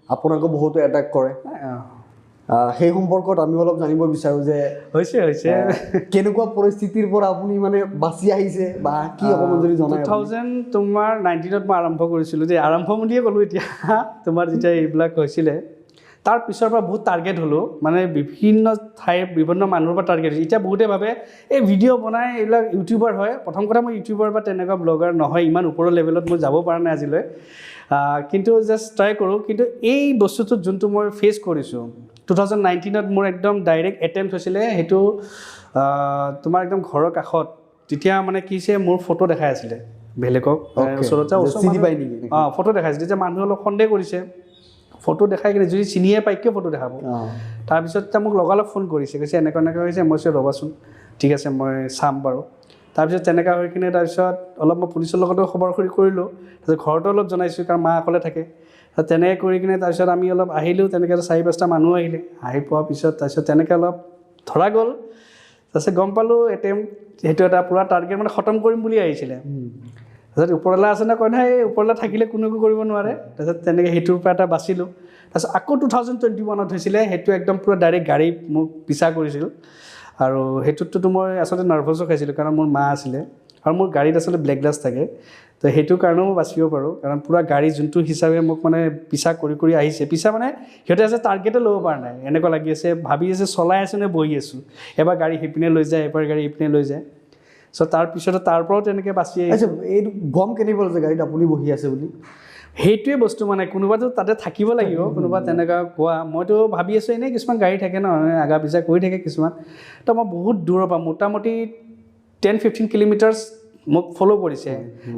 আপোনাকো বহুতো এটেক কৰে। সেই সম্পৰ্কত আমি অলপ জানিব বিচাৰোঁ যে হৈছে হৈছে। কেনেকুৱা পৰিস্থিতিৰ পৰা আপুনি মানে বাচি আহিছে বা কি, অকণমান যদি টু জনায় আপুনি। 2000 তোমাৰ 19ত মই আৰম্ভ কৰিছিলোঁ যে, আৰম্ভ বুলিয়ে ক'লোঁ এতিয়া। তোমাৰ যেতিয়া এইবিলাক হৈছিলে, তাৰ পিছৰ পৰা বহুত টাৰ্গেট হ'লোঁ, মানে বিভিন্ন ঠাইৰ বিভিন্ন মানুহৰ পৰা টাৰ্গেট হৈছে। এতিয়া বহুতে ভাবে এই ভিডিঅ' বনাই এইবিলাক ইউটিউবাৰ হয়। প্ৰথম কথা, মই ইউটিউবাৰ বা তেনেকুৱা ব্লগাৰ নহয়, ইমান ওপৰৰ লেভেলত মই যাব পৰা নাই আজিলৈ। কিন্তু জাষ্ট ট্ৰাই কৰোঁ। কিন্তু এই বস্তুটোত যোনটো মই ফেচ কৰিছোঁ, 2019ত মোৰ একদম ডাইৰেক্ট এটেম্প্ট হৈছিলে। সেইটো তোমাৰ একদম ঘৰৰ কাষত। তেতিয়া মানে কি হৈছে, মোৰ ফটো দেখাই আছিলে বেলেগক, ওচৰত যে ওচৰৰ চিনি মানুহ- পায় নেকি? অঁ, ফটো দেখাইছিলে। তেতিয়া মানুহে অলপ সন্দেহ কৰিছে, ফটো দেখাই কিনে যদি চিনিয়ে পায় কিয় ফটো দেখাব? তাৰপিছত এতিয়া মোক লগালগ ফোন কৰিছে, কৈছে এনেকুৱা এনেকুৱা হৈছে। মই কৈছোঁ, ৰ'বাচোন, ঠিক আছে, মই চাম বাৰু। তাৰপিছত তেনেকুৱা হৈ কিনে তাৰপিছত অলপ মই পুলিচৰ লগতো খবৰ খৰি কৰিলোঁ। তাৰপিছত ঘৰতো অলপ জনাইছোঁ, কাৰণ মা অকলে থাকে। তাৰপিছত তেনেকৈ কৰি কিনে তাৰপিছত আমি অলপ আহিলোঁ। তেনেকৈ চাৰি পাঁচটা মানুহ আহিলে। আহি পোৱাৰ পিছত তাৰপিছত তেনেকৈ অলপ ধৰা গ'ল। তাৰপিছত গম পালোঁ এটেম্প, সেইটো এটা পূৰা টাৰ্গেট, মানে খতম কৰিম বুলি আহিছিলে। তাৰপিছত ওপৰৱালা আছে নে, কয় নহয়, এই ওপৰৱালা থাকিলে কোনো একো কৰিব নোৱাৰে। তাৰপিছত তেনেকৈ সেইটোৰ পৰা এটা বাচিলোঁ। তাৰপিছত আকৌ 2021ত হৈছিলে। সেইটো একদম পূৰা ডাইৰেক্ট গাড়ী মোক পিছা কৰিছিল আৰু সেইটোততো মই আচলতে নাৰ্ভাছো খাইছিলোঁ, কাৰণ মোৰ মা আছিলে আৰু মোৰ গাড়ীত আচলতে ব্লেক গ্লাছ থাকে। তো সেইটো কাৰণেও মই বাচিব পাৰোঁ, কাৰণ পূৰা গাড়ী যোনটো হিচাপে মোক মানে পিছা কৰি কৰি আহিছে, পিছা মানে সিহঁতে আছে টাৰ্গেটে ল'ব পৰা নাই, এনেকুৱা লাগি আছে, ভাবি আছে চলাই আছোঁ নে বহি আছোঁ। এবাৰ গাড়ী সিপিনে লৈ যায়, এবাৰ গাড়ী ইপিনে লৈ যায়। চ' তাৰপিছতে তাৰ পৰাও তেনেকৈ বাচি আহিছোঁ। আচ্ছা, এইটো গম কেনেকৈ পালে যে গাড়ীত আপুনি বহি আছে বুলি? সেইটোৱে বস্তু, মানে কোনোবাতো তাতে থাকিব লাগিব, কোনোবা তেনেকুৱা কোৱা। মইতো ভাবি আছোঁ এনেই কিছুমান গাড়ী থাকে ন, আগা পিছা কৰি থাকে কিছুমান। তো মই বহুত দূৰৰ পৰা মোটামুটি 10-15 কিলোমিটাৰ্ছ মোক ফ'ল' কৰিছে।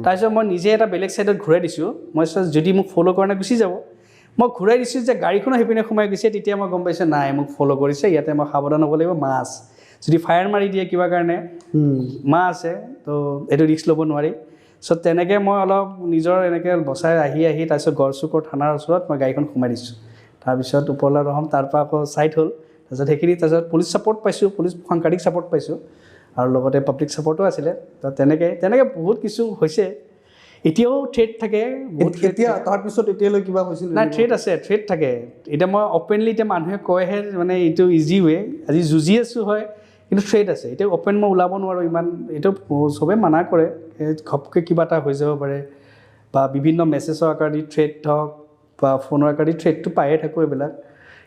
তাৰপিছত মই নিজে এটা বেলেগ ছাইডত ঘূৰাই দিছোঁ। মই চাইছোঁ যদি মোক ফ'ল' কৰা নাই গুচি যাব। মই ঘূৰাই দিছোঁ যে গাড়ীখনো সেইপিনে সোমাই গৈছে। তেতিয়া মই গম পাইছোঁ, নাই, মোক ফ'ল' কৰিছে, ইয়াতে মই সাৱধান হ'ব লাগিব। মাছ যদি ফায়াৰ মাৰি দিয়ে কিবা কাৰণে, মা আছে, তো এইটো ৰিস্ক ল'ব নোৱাৰি। চ' তেনেকৈ মই অলপ নিজৰ এনেকৈ বচাই আহি আহি তাৰপিছত গড়চুকৰ থানাৰ ওচৰত মই গাড়ীখন সোমাই দিছোঁ। তাৰপিছত ওপৰলৈ ৰহম, তাৰপৰা আকৌ ছাইড হ'ল। তাৰপিছত সেইখিনি তাৰপিছত পুলিচ ছাপৰ্ট পাইছোঁ, পুলিচ সাংঘাতিক ছাপৰ্ট পাইছোঁ আৰু লগতে পাব্লিক ছাপৰ্টো আছিলে। তো তেনেকৈ তেনেকৈ বহুত কিছু হৈছে। এতিয়াও থ্ৰেট থাকে বহুত threat। এতিয়া তাৰপিছত এতিয়ালৈ কিবা হৈছিল? নাই, থ্ৰেট আছে, থ্ৰেট থাকে। এতিয়া মই অ'পেনলি, এতিয়া মানুহে কয়হে মানে এইটো ইজি ৱে, আজি যুঁজি আছোঁ হয়, কিন্তু থ্ৰেট আছে। এতিয়া অ'পেন মই ওলাব নোৱাৰোঁ ইমান, এইটো চবেই মানা কৰে। এই ঘপকৈ কিবা এটা হৈ যাব পাৰে বা বিভিন্ন মেছেজৰ আকাৰ দি থ্ৰেট হওক বা ফোনৰ আকাৰ দি থ্ৰেটটো পায়ে থাকোঁ, এইবিলাক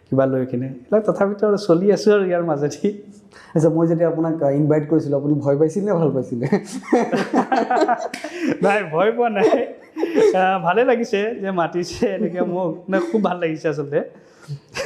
কিবা লৈ কিনে এইবিলাক। তথাপিতো আৰু চলি আছোঁ আৰু ইয়াৰ মাজেদি। আচ্ছা, মই যেতিয়া আপোনাক ইনভাইট কৰিছিলোঁ, আপুনি ভয় পাইছিল নে ভাল পাইছিলে? নাই, ভয় পোৱা নাই। ভালেই লাগিছে যে মাতিছে এনেকৈ মোক, মানে খুব ভাল লাগিছে আচলতে।